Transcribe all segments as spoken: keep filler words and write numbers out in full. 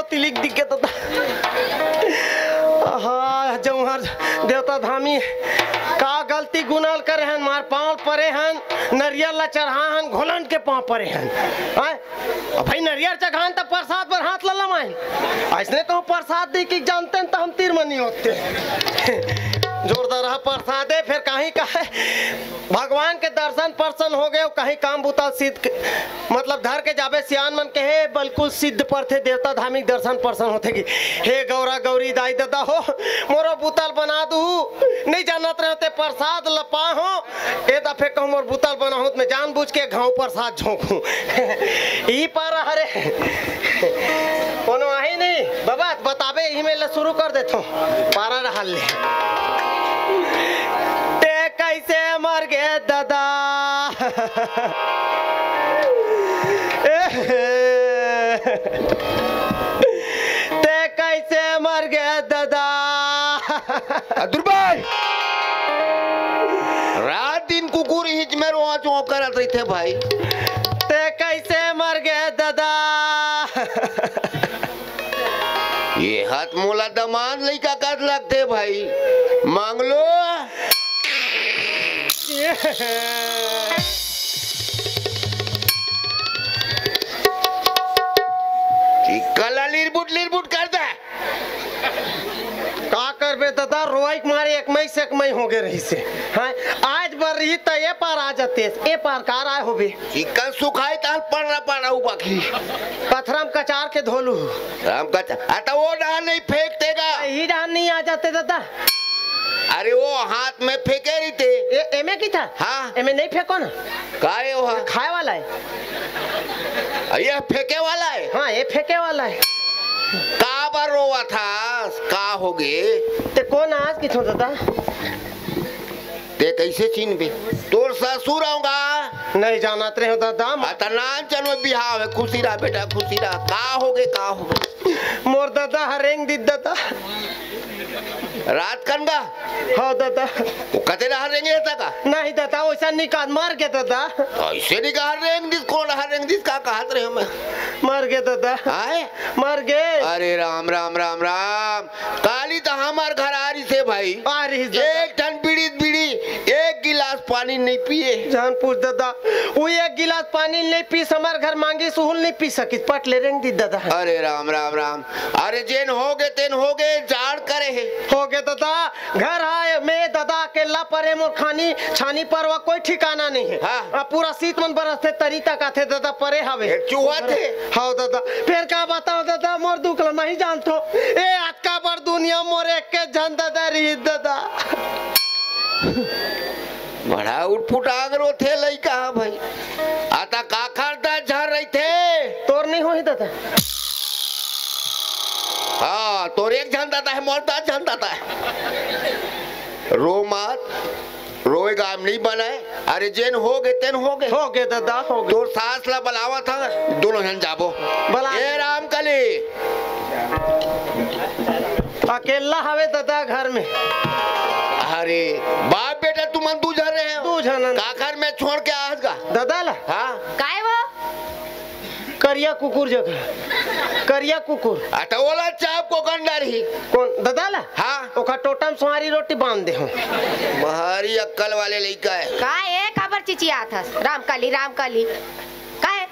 तिलिक दिख गे ददा। आहा, जौहर देवता धामी, का गलती गुनाल करे हन, मार पाँव परे हन, नरियर ला चढ़ा हन, घोलंड के पाँव परे हन। आय, अब भाई नरियर चघान त प्रसाद बर हाथ ला लमाइन। अइसने कहूँ प्रसाद दे के जानते त हम तीर मनी होते। जोरदार रहा प्रसाद है, फिर कहीं का है। भगवान के दर्शन परसन हो गए, कहीं काम बुता सिद्ध के, मतलब धर के जाबे। सियान मन कहे, बिल्कुल सिद्ध परथे, देवता धार्मिक दर्शन परसन होथे कि हे गौरा गौरी दाई ददा हो, मोरो बुतल बना दू। नहीं जानत रहे ते प्रसाद लपा हो, ए दफे कहूँ मोर बुतल बना हो, त मैं जानबूझ के घाव प्रसाद झोंकूं। ई पारा हरे। कोनो आही नहीं बाबा, त बताबे, इही में ले शुरू कर देथो। पारा रहल ले। ते कैसे मर गे ददा? ते कैसे मर गे ददा? अदुर भाई, रात दिन कुकुर हिच में रोआ चोआ करत रहिथे भाई। ते कैसे मर गे ददा? ये हाथ मोला दमांद लइका कस लगथे भाई। मांगलो। चिक्का ला लिरबुट लिरबुट कर दे। का करबे ददा, रोई के मारे एक मई से एक मई हो गे रहिसे। हाँ, आज बर रही त ए पार आ जातेस, ए पार का राय होबे। चिक्का सुखाई ताल पड़ रहा पड़ रहा बाकी। पथरा म कचार के धोलू। राम का चा-, आ त वो डाल नहीं फेंक देगा। यही डाल नहीं आ जाते ददा। अरे वो हाथ में फेंके रहिते। ए, एमे की था? हाँ। एमे नहीं फेंको ना। का है वो? हाँ? खाए वाला है। अरे ये फेंके वाला है। हाँ, ये फेंके वाला है। का बर रोवा था? का हो गे? ते कोन आस की थो ददा? ते कैसे चिन्हबे? तोर ससुर आऊंगा। नहीं जानत रहे हो ददा। अतना चलो बिहाव है, खुशी रहा बेटा, खुशी रहा। का हो गे, का हो गे? मोर ददा हरेंग दी ददा। रात कन गा? हाँ ददा। वो कते डहर रेंगे था का? नहीं ददा, वैसा नहीं कहा, मर गे ददा। ऐसे नहीं कहा रेंग दिस, कौन डहर रेंग दिस, का कहत रहे मैं? मर गे ददा। आए? मर गे। अरे राम, राम, राम, राम। काली तो हमार घर आ रही से भाई। आ रही से ददा। एक ठन बीड़ी, बीड़ी, एक गिलास पानी नहीं पिए। जान पूछ ददा, वो एक गिलास पानी नहीं पीस, हमार घर मांगी सुहुल नहीं पी सकिस, पट ले रेंग दी ददा। अरे राम, राम, राम। अरे जेन हो गे, तेन हो गे, जाड़ करे है। हो गे ददा, घर आए में ददा अकेला परे मोर खानी छानी परवा कोई ठिकाना नहीं है। हाँ। अब पूरा सीत मन बरसथे तरी तक आथे ददा परे हवे। ए, चूहा थे। हाँ ददा, फिर का बताओ ददा, मोर दुख ला नहीं जानथो। ए अतका बड़ दुनिया मोर एक के झन ददा रही ददा। बड़ा उटपुटांग रोथे लइका ह भाई। आता काखर दस झन रहिथे। तोर नहीं होही ददा। हाँ, तोर एक झन ददा है, मोर दस झन ददा है। रो मत, रोए गाम नहीं बने। अरे जेन हो गे, तेन हो गे। हो गे ददा, हो गे। तोर सास ला बलावत हंव, दोनों झन जाबो। बला ए रामकली। अकेला हवे ददा घर में। अरे बाप बेटा तुमन दू झन रहे हो। दू झन। काखर में छोड़ के आहस गा? ददा ला। हाँ। काय वो? करिया कुकुर जगह। करिया कुकुर। आ, त ओला चाप को गंडर ही। कोन? ददा ला? हाँ। ओखर टोटम सोहारी रोटी बांध दे हो। भारी अक्कल वाले लइका है। का ए, काबर चिचियात हस? रामकली, रामकली। का ए?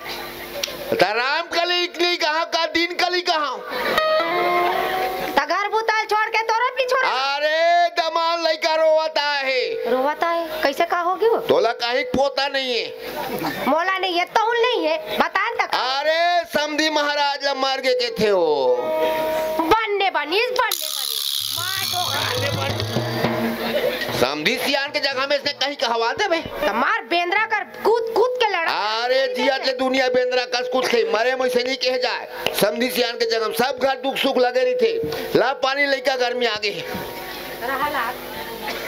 त रामकली नहीं कहा, का दिन कली कहा? त घर बुताल छोड़ के तोरा पीछू रह। अरे दमाल लइका रोवत आहे। रोवत आहे? कैसे का होगे वो? तोला काहे पोता नहीं है? मोला नहीं है, तहुल नहीं है, बता न तक। अरे समधी महाराज ला मर गे के थे हो। बन्ने बनिस, बन्ने बनिस। मार दो। समधी सियान के जगह में इसने कहीं कहवा देबे। त मार बेंदरा कर कूद कूद के लड़ा। अरे जियत ले दुनिया बेंदरा कस कूद थे, मरे में से नहीं कहे जाए। समधी सियान के जगह में सब घर दुख सुख लगे रही थे। ला पानी लइका गर्मी आगे।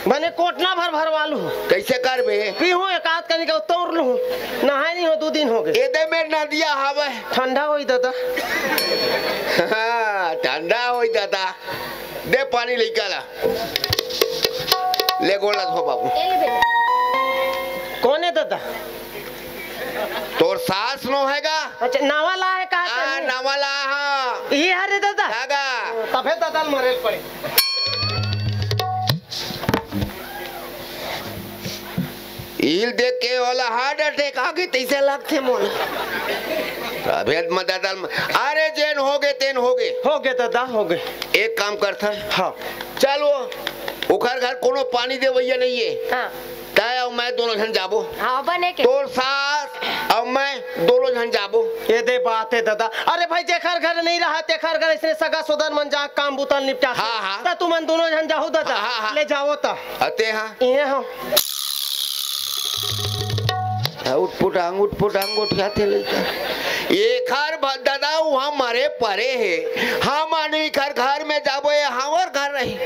बने कोटना भर भरवा लूं। कैसे करबे? पीहूं एक आध कनिका तोर लूं। नहाए नहीं हो, दू दिन हो गे। एदे में नदिया हवे। ठंडा होई दादा। हाँ, ठंडा होई दादा। दे पानी लइका ला। ले गोड़ ला धो बाबू। ए ले बेटा। कौन है दादा? तोर सास नो है गा? अच्छा, नावा ला है का हाँ, तनी? नावा ला, हाँ। ये हरे दादा। दादा। तभे दादा ल मरे ल पड़े। इल देख के ओला heart attack आ गे, तइसे लगथे मोला। अभेद म दादा ल म-, अरे जेन होगे, तेन होगे। होगे दादा, होगे। एक काम करथन। हाँ। चल वो, ओखर घर कोनो पानी देवइया नइ हे। हाँ। तैं अउ मैं दोनों झन जाबो। हाँ, बने के। तोर सास अउ मैं दोनों झन जाबो। ये दे बात हे दादा। अरे भाई, जेखर घर नइ रहा, तेखर घर अइसने सगा सोदर मन जा काम बुता ल निपटा। हाँ, हाँ। त तुमन दोनों झन जाहू दादा। हाँ, हाँ, हाँ। ले जावो त। अते हाँ। ये हो। हाँ, उठ पुटांग, उठ पुटांग, उठ जाथे लइका। एखर भ-, दादा उहाँ मरे परे हे। हम आनी एखर घर में जाबो, ये हमर घर नहीं।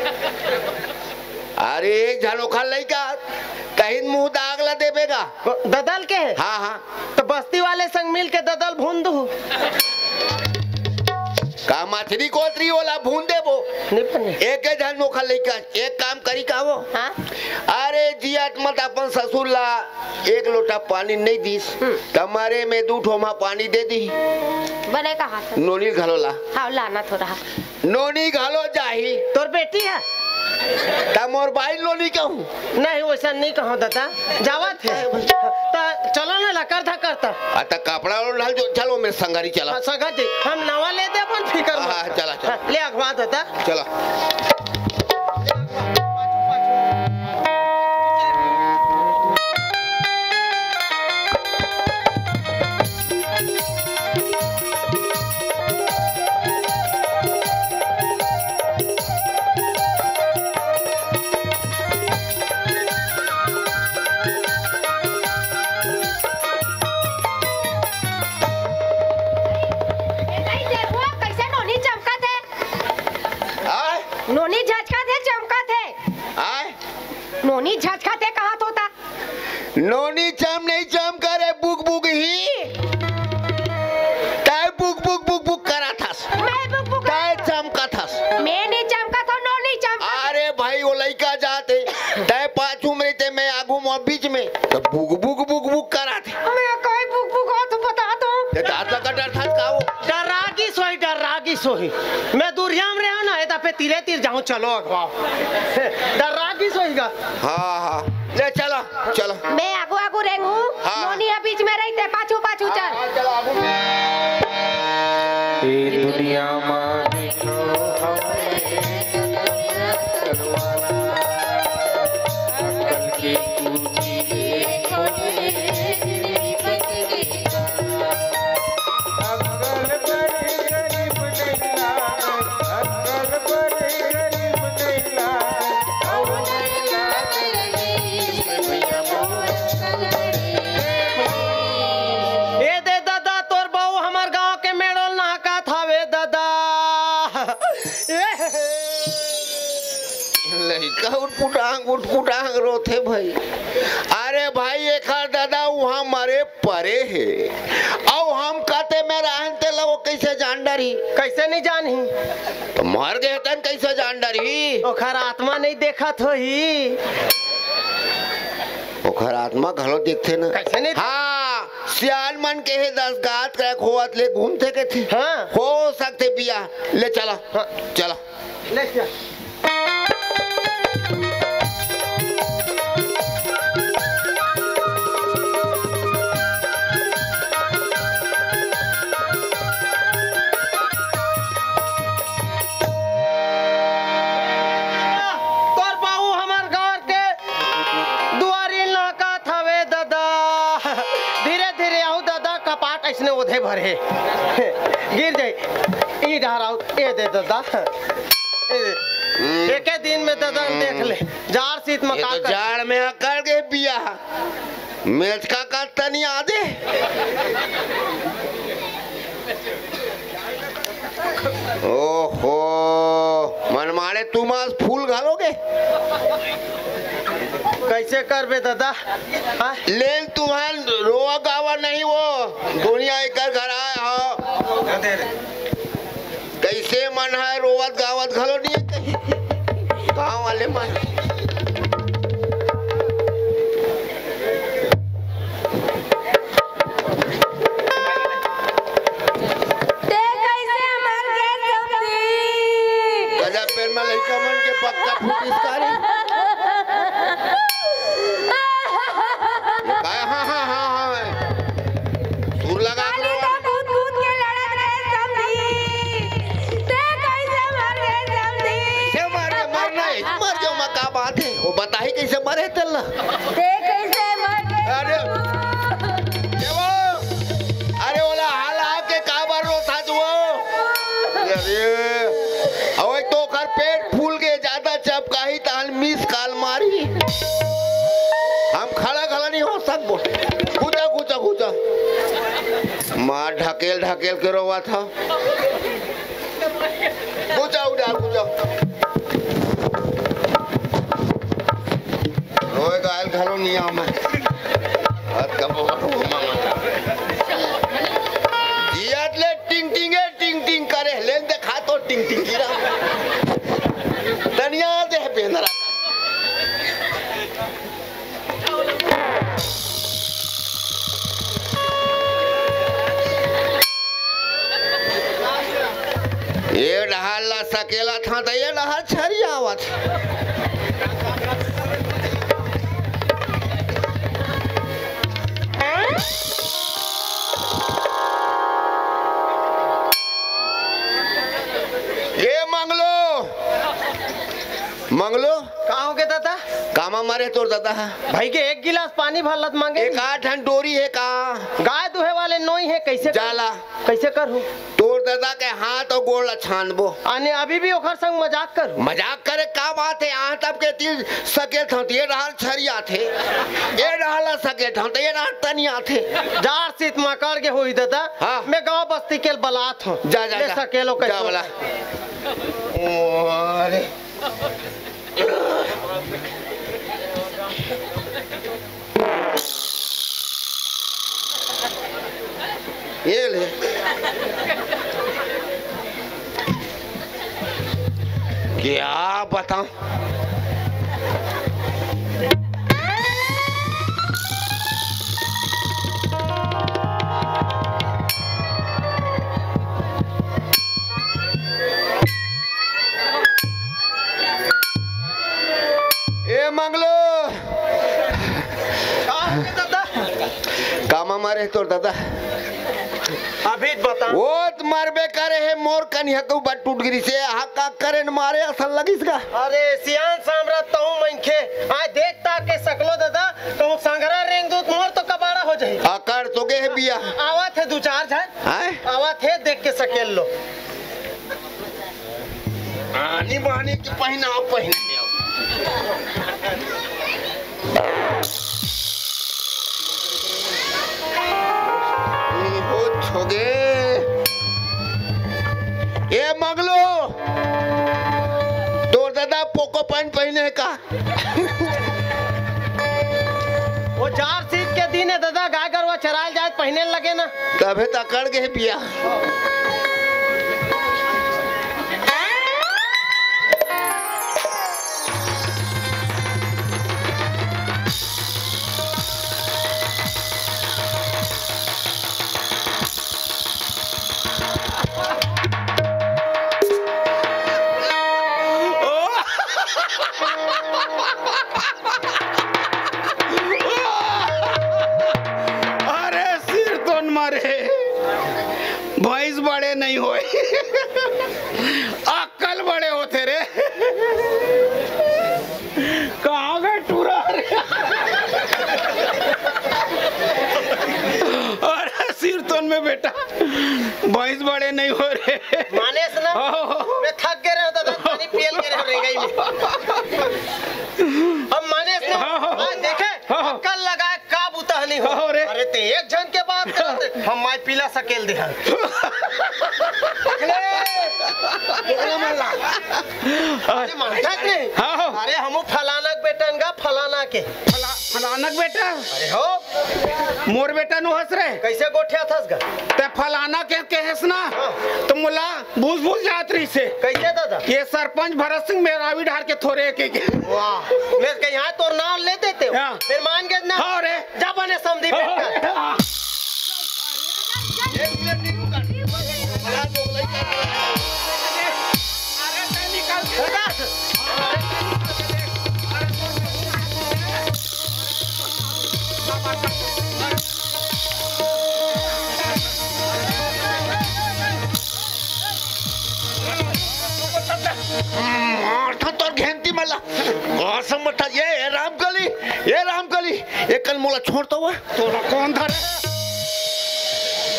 अरे, एक झन ओखर लइका, तहिन मुंह दाग ला देबे गा। ददल के? हाँ, हाँ। त बस्ती वाले संग मिल के ददल भून दू। का मछरी कोतरी ओला भून देबो? नहीं बने। एक झन ओखर लइका, एक काम करी का वो? हाँ? अरे, जियत मत अपन ससुर ला एक लोटा पानी नहीं दीस, हम्म। त मरे में दू ठोमा पानी दे दी। बने कहा था। नोनी घलो ला। हाँ, लाना थोड़ा। नोनी घलो जाही। तोर बेटी हे? त मोर बाई नोनी कहूँ। नहीं, वइसन नहीं कहूँ दादा। जावत हे। त चलो ना, लकर धकर त। आ, त कपड़ा ओढ़ल जो, चलो मेरे संगरी चला। हाँ, संगत जी, हम नवा ले दे, अपन फिकर मत हाँ, कर। चला, चला। हाँ, ले अगवा दादा। चला। ए दाई, देखो, कइसे नोनी चमकत हे। आय? नोनी झटकत हे, चमकत हे। आय? नोनी झटकत हे, कहत होता। नोनी चम नहीं चम करे, बुक बुक ही। तैं बुक बुक बुक बुक करत हस। मैं बुक बुक तैं करत हस। चमकत हस। मैं नहीं चमकत हूँ, नोनी चमकत हे। अरे भाई, वो लइका जात हे, तैं पाछू में रहिते, मैं आगू में बीच में, त बुक बुक बुक बुक करत हे। मैं कोई बुक बुक हो तो बता दो। ये दांत ला कटर था का वो? डर्रा गिस होही, डर्रा गिस होही। मैं दुरिहा में रेहेंव ना, ए दफे तीरे तीर जाहूँ, चलो अगवाओ। डर्रा गिस होही गा। हाँ, हाँ। ले चला, चला। मैं आगू आगू रेंगहूँ, हाँ। नोनी ह बीच में रहिते, पाछू पाछू चल। हाँ, चला, आगू। ए दुनिया मा ए दे ददा, तोर बहू हमर गांव के मेड़ो ल नहकात हवे ददा। ए हे हे। लइका उटपुटांग उटपुटांग रोथे भाई। अरे भाई, एखर ददा उहाँ मरे परे हे, अउ हम कते में रहन तेला वो कइसे जान डरही? कइसे नहीं जानही? त मर गे तन कइसे जान डरही? ओखर आत्मा नहीं देखत होही। ओखर आत्मा घलो देखथे न। कइसे नहीं? हाँ, सियान मन के हे दस गात का खोवत ले घूमथे कथे। हाँ। हो सकथे बिया। ले चला। हाँ। चला। ले चला। तोर बाबू हमर घर के दुआरी नाकत हवे ददा। धीरे धीरे आहू ददा, कपाट अइसने ओधे भरे हे। गिर जाई। ई डहर आऊ, ए दे ददा। ए दे। हम्म। एके दिन में ददा देख ले। जाड़ सीत में ये का तो कर? जाड़ में अकड़ गे बिया। मेचका का तनी आदे। ओहो, मनमाड़े तुमन फूल घलो गे। कइसे करबे ददा? हाँ? लेल तुमन रोवा गावा नहीं वो, दुनिया एकर घर आय हो। कइसे मन हे, रोवत गावत घलो नहीं हे कहीं। गाँव वाले मन। ते कइसे हमर गैस बेर में लइका मन के पक्का फूटिस का रे? ये काय? हाँ, हाँ, हाँ, हाँ। सुर लगा के खाली तो कूद कूद के लड़त रहे समधी। ते कैसे मर गए समधी? कैसे मर गए? मरना है, मर जाओ, मैं का बात है? वो बताही कैसे मरे तेला। ते कैसे मर गए अरे। समधी? ये वो, अरे ओला हाल आके काबर रोथा तू? अरे, अबे तो ओकर पेट फूल के ज्यादा चपकाही तान मिस कॉल मारी। हम खड़ा खड़ा नहीं हो सकबो। घुचा, घुचा, घुचा। माँ ढकेल ढकेल के रोवा था। घुचा उड़ा, घुचा। रोए गायल घलो नहीं आमा। हाथ का बहुत हुआ मामा। जियात ले टिंग टिंग ए टिंग टिंग करे, लेन देखा तो टिंग टिंग गिरा। तनिया दे बेंदरा। ये डहार ला सकेला था तो ये डहार छरियावत। ये मंगलो, मंगलो। का हो गया दादा? कामा मारे तोर दादा हा? भाई के एक गिलास पानी भर लत मांगे। एक आठ हन डोरी है का? गाय दुहे वाले नोई है, कैसे कर-, जाला। कैसे करू? तोर दादा के हाथ अउ गोड़ ला छानबो। आने अभी भी ओखर संग मजाक करू? मजाक करे का बात है? यहाँ तब के तीन सके थंतिये डहार छरिया थे। ये डहार ला सके थंतिये डहार तनिया थे। जार सीत मा कर के होई दादा। हाँ। मैं गांव बस्ती के बलात हूँ। जा, जा, मैं जा। सकेलो जा कैसे? बोला। ओ, अरे। ये ले। क्या बताऊं? ए मंगलो। का हो गे दादा? कामा मारे तोर दादा? अभी बता। वो त मरबे करे हे, मोर कनिहा के ऊपर टूट गिरी से, हा का करे न मारे असन लगिस गा। अरे सियान सामरा तहूं मनखे, आय देख ताक के सकलो दादा, कहूं संघरा रेंग दूत मोर तो कबाड़ा हो जाही। अकड़ तो गे हे बिया। आवत हे दू चार झन। हैं? आवत हे, देख के सकेल लो। आनी बानी के पहिना, पहिना। ए हो छोगे। ए मंगलो, तोर दादा पोको पैंट पहिने हे का? वो जार सीत के दिन हे दादा, गाय गरवा चरायल जाए त पहिने लगे ना। तभे त अकड़ गे हे पिया। अरे सिर तोन मारे, भैंस बड़े नहीं होय, अक्कल बड़े होथे रे। कहाँ गए टूरा रे? अरे सिर तोन में बेटा, भैंस बड़े नहीं होय रे। मानेस ना? हाँ। मैं थक गे रहेंव दादा, पानी पियल गे रहेंव रेंगई में। अब मानेस ना? हाँ, हाँ। आज देखे, हाँ, हाँ। कल लगाए का बुता नहीं हो। हाँ, रे। अरे ते एक झन के बात करत, हम माई पीला सकेल दे हन। अरे, बोकला मन ला। अरे मानत नहीं। हाँ, हाँ। अरे हमू फलाना के बेटा न गा, फलाना के। फला-, फलाना के बेटा? अरे हो। मोर बेटा नु हस रे। कैसे गोठियाथस गा? ते फलाना के केहेस ना, हाँ। त मोला भूस भूस जात रहिसे। कैसे दादा? ये सरपंच भरत सिंह मेरावी ढार के थोरे के, के। वाह, मैं कहीं हाँ तोर नाम ले देते हो। हाँ। फिर मान गे ना। हाँ रे। जा बने समधी हाँ, बेटा। हाँ। एक मिनट नहीं रुका। अरे तो लइका। अरे ते निकल के मारथंव तोर घेंटी मन ला। कसम बता, ये, ये रामकली, ये रामकली, ये कल मोला छोड़ तो हुआ। तोला कोन धरे?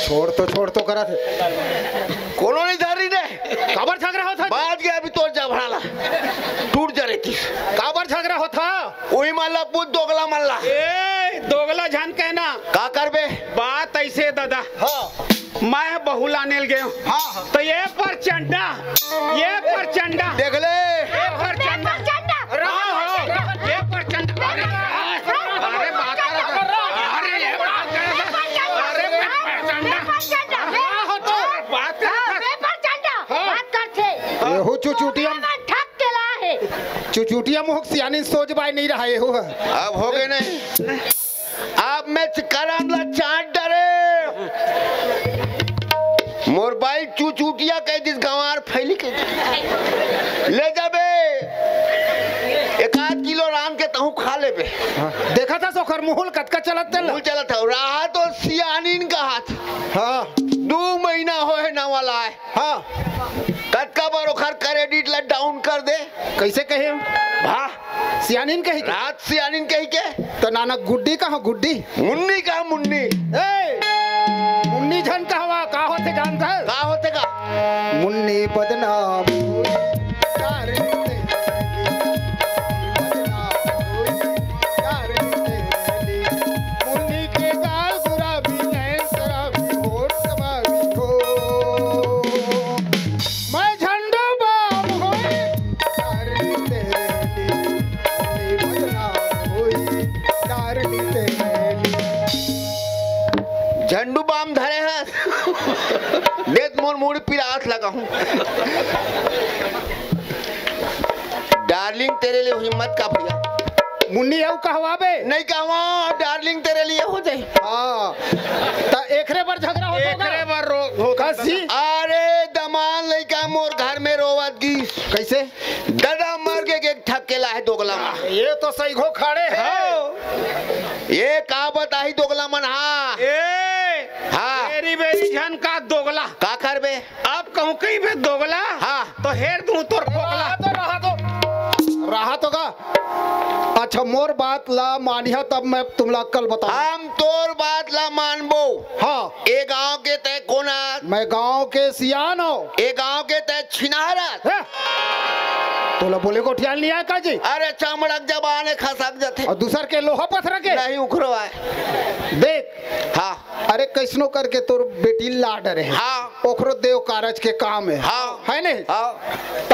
छोड़ तो, छोड़ तो करत हे। कोनो नहीं धरी रे। काबर झगड़ा होत हे? बात गया अभी तोर जबड़ा ला। टूट जा रे तीस। काबर झगड़ा होत हे? उही मन ला पूछ, दोगला मन ला। ए, दोगला झन कहना। का करबे? बात ऐसे दादा। हाँ। मैं बहू लाने ल गेंव। हाँ, हाँ। त ये परचंडा, ये परचंडा। देख ले। ये परचंडा। परचंडा। हाँ, हाँ, ये परचंडा। अरे, अरे, बात कर। अरे, ये बात कर। अरे, मैं परचंडा। हाँ, हाँ, तो बात कर। हाँ, मैं परचंडा। हाँ। बात करथे। एहू चुचुटिया। ठक के ला हे। चुचुटिया मुख सियानी सोच बाय नहीं रहा एहू ह। अब हो गए नहीं। अब मैं करम ला चाट डरे। मोर बाई चुचुटिया कह दिस, गंवार फैली कह दिस। ले जाबे, एक आध किलो रांध के तहूँ खा लेबे। देखत हस ओखर मुहुल कतका चलत तेला। मुहुल चलत हे, रहा तो सियानिन कहत। हाँ। दू महीना होए हे नवा लाए। हाँ। कतका बार ओखर credit ला down कर दे। कैसे कहे? हाँ। सियानिन कही के? रात सियानिन कही के? त नाना गुड्डी कहाँ गुड्डी? मुन्नी कहाँ मुन्नी? ए, मुन्नी झन कहवा, का होथे जानत हस? का होथे का? मुन्नी बदनाम होई, यार तेरी बदनाम होई, यार तेरी। मुन्नी के गाल गुलाबी, नैन शराबी, होठ शबाबी हो। मैं झंडू बाम होई, तारनी तेली, बदनाम होई, तारनी तेली। झंडू बाम धरे हस। देख मोर मुड़ी पीरात लगा हूँ। Darling तेरे लिए हिम्मत का भैया। मुन्नी अउ कहवाबे? नहीं कहवा, darling तेरे लिए हो जाए। हाँ, त एकरे बर झगड़ा होत होगा? एकरे बर रो-, होत होगा। कसी? अरे दमाल लइका मोर घर में रोवत गिस। कैसे? दादा मर के एक ठक के लाहे दोगला मन। ये तो सही घो खड़े हे। हाँ। ये का बताही दोगला मन, हाँ। ए, हाँ। बेरी बेरी झन का दोगला। का करबे? अब कहूँ कहीं बे दोगला, हाँ। तो हेर दूँ तोर फोकला। रहा तो, रहा तो। रहा तो का? अच्छा, मोर बात ला मानिहा, तब मैं तुमला अक्कल बताऊँ। हम तोर बात ला मानबो। हाँ। ए गांव के तय कोन अस? मैं गांव के सियान हूँ। ए गांव के तय छिनार अस। हैं? तोला बोले गोठियाल नहीं आय का जी? अरे, चमड़क जबान हे, खसक जथे। अउ दूसर के लोहा पथरा के? नहीं उखरो आय। देख। हाँ। अरे, कैसनो करके तोर बेटी ला डरे हे। हाँ। ओखरो देव कारज के काम हे। हाँ। हे नहीं? हाँ। त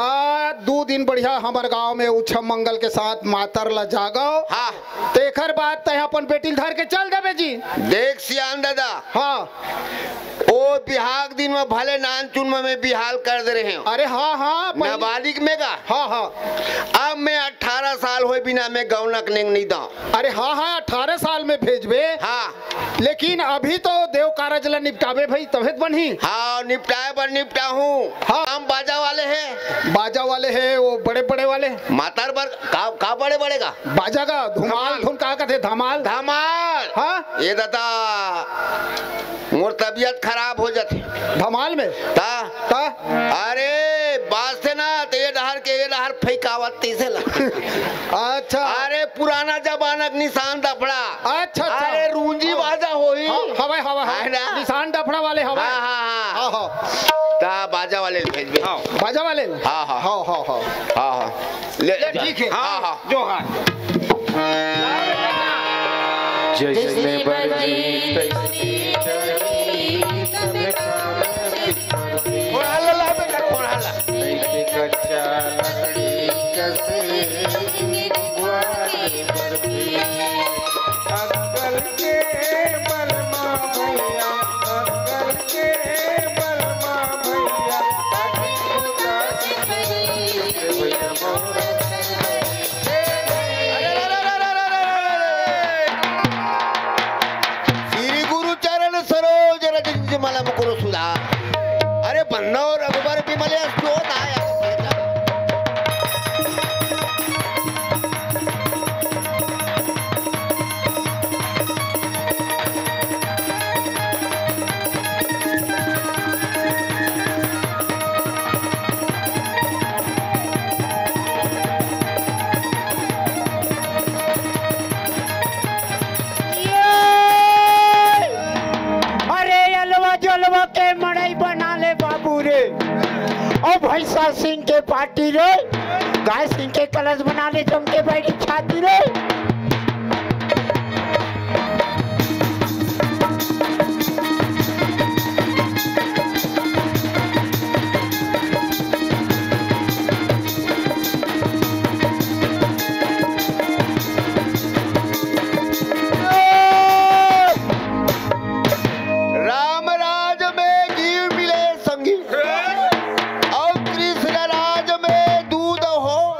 दू दिन बढ़िया हमर गांव में उछम मंगल के साथ मातर ला जागव। हाँ। तेखर बाद तय अपन बेटी ल धर के चल देबे जी। देख सियान दादा। हाँ। ओ बिहाव के दिन में भले नानचुन में मैं बिहाव कर दे रहे हूँ। अरे हाँ, हाँ, पहले नाबालिग में का? हाँ, हाँ। अब मैं अठारह साल होय बिना मैं गौना के नेंग नहीं दाव। अरे हाँ, हाँ, अठारह साल में भेजबे। हाँ। लेकिन अभी तो देव कारज ला निपटाबे भाई, तभे तो बनही। हाँ, निपटाए बर निपटाहूँ। हाँ। हम बाजा वाले हे। बाजा वाले हे, वो बड़े बड़े वाले। मातर बर का, का बड़े बड़े का? बाजा का धुमाल, धुमाल। धुन का कथे? धमाल। धमाल। हाँ। ए दादा, मोर तबियत खराब हो जाथे। धमाल में? ता? ता? अरे, बाजथे ना, त ए डहर के ए डहर फेंकावत तइसे ला। अच्छा। अरे, पुराना जमाना के निशान डफड़ा। अच्छा, अच्छा। अरे, रूंजी हाँ। बाजा होही। हाँ, हवय, हवय, हवय। है ना? निशान डफड़ा वाले हवय। हाँ, हाँ, हाँ। हाँ, हाँ। ता बाजा वाले ल भेजबे। हाँ। बाजा वाले ल? हाँ, हाँ। हाँ, हाँ, हाँ। हाँ, हाँ। ले, ले, ठीक है। हाँ, हाँ। जोहार। जैसे बरजी तैसे चढ़ी, तबे काम सिद्धि। थोड़ा ला, ला बेटा, थोड़ा ला। नहीं ते कच्चा लकड़ी कसे गुआरी बरती। अंकल के बलमा भैया, अंकल के बलमा भैया, अभी उदास नहीं भैया मोर। श्री गुरु चरण सरोज रज निज मल मुकुर सुधार। अरे बन्नो रघुबर बिमल यश जोत आया। के पार्टी रे, गाय सिंह के कलश बना ले, जम के बैठी छाती रे। राम राज में घी मिले संगी, अउ कृष्ण राज में दूध हो,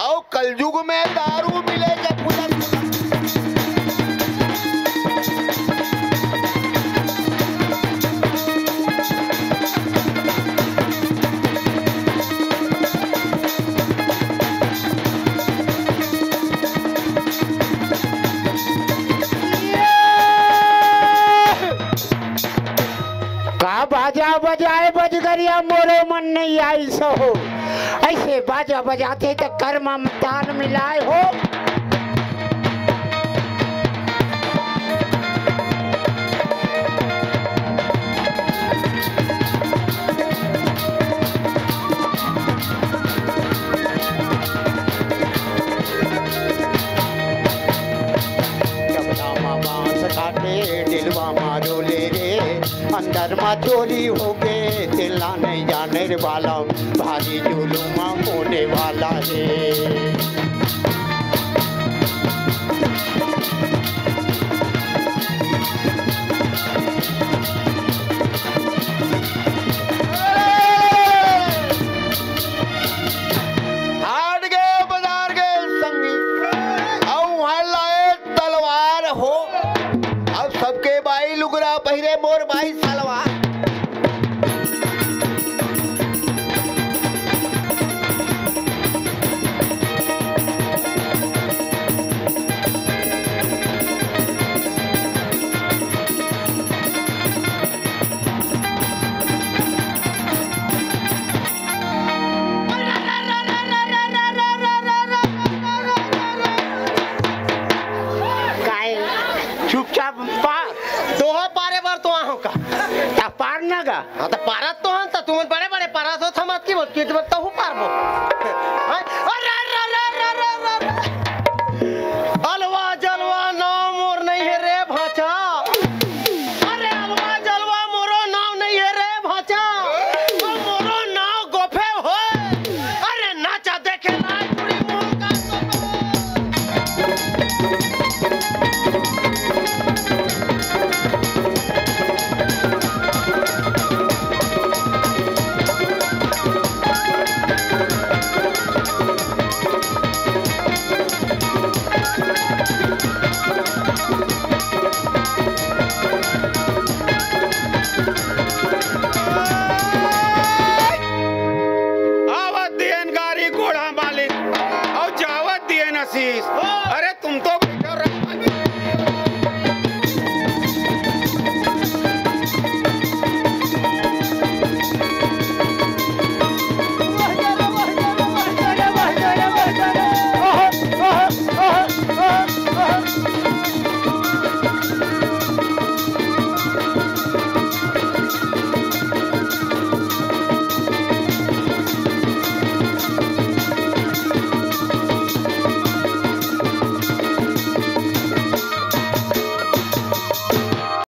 अउ कलयुग में दारू मिले के फुलक फुलक। का बाजा बजाए बजगरिया, मोरो मन नहीं आइस हो। ऐसे बाजा बजाते त कर्म ताल मिलाए हो। डबरा मा बांस काटे, डेलवा मा डोले रे, अंदर मा चोरी होगे, तेला नहीं जाने रे बालम, भारी जुलुम होने वाला हे। हाट गे बजार गे संगी, अउ उहाँ लाए तलवार हो। अब सबके बाई लुगरा पहिरे, मोर बाई सलवार। काय? चुपचाप पार। तोहा पारे बर तो आहूं का। ता पार ना गा। हाँ, तो पारत तो हन, तो तुमन बड़े-बड़े पारत हो, थमत की बोल, किट बर तहूं पारबो। हाँ? अरे, अरे, अरे। अलवा जलवा नाव मोर नहीं हे रे भांचा। अरे, अलवा जलवा मोरो नाव नहीं हे रे भांचा। ओ मोरो नाव गोफे होय। अरे, नाचा देखे लाय टुरी मोर का सोबे। आवत दियन गारी घोड़ा मालिक, अउ जावत दियन आशीष। अरे